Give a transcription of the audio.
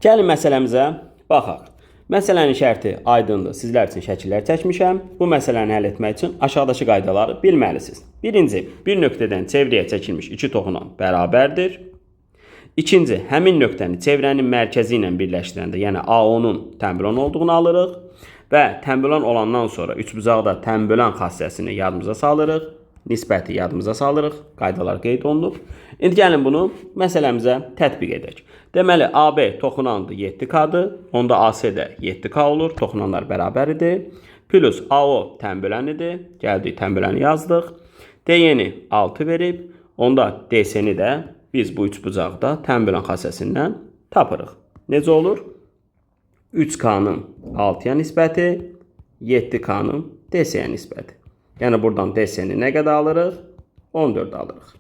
Gəlin məsələmizə baxaq. Məsələnin şərti aydındır. Sizlər üçün şəkillər çəkmişəm. Bu məsələni həll etmək üçün aşağıdakı qaydaları bilməlisiniz. Birinci, bir nöqtədən çevrəyə çəkilmiş iki toxunan bərabərdir. İkinci, həmin nöqtəni çevrənin mərkəzi ilə birləşdirəndə, yəni AO-nun tənbölən olduğunu alırıq və tənbölən olandan sonra üçbucaqda tənbölən xassəsini yadımıza salırıq, nisbəti yadımıza salırıq, qaydalar qeyd olunub. İndi gəlin bunu məsələmizə tətbiq edək. Deməli, AB toxunandır 7K-dır, onda AC də 7K olur, toxunanlar bərabər idi. Plus AO tənbölən idi, gəldik tənböləni yazdıq. DY-ni 6 verib, onda DC-ni də biz bu üçbucaqda tənbölən xassəsindən tapırıq. Necə olur? 3K-nın 6-ya nisbəti, 7K-nın DC-yə nisbəti. Yəni buradan DC-ni nə qədər alırıq? 14 alırıq.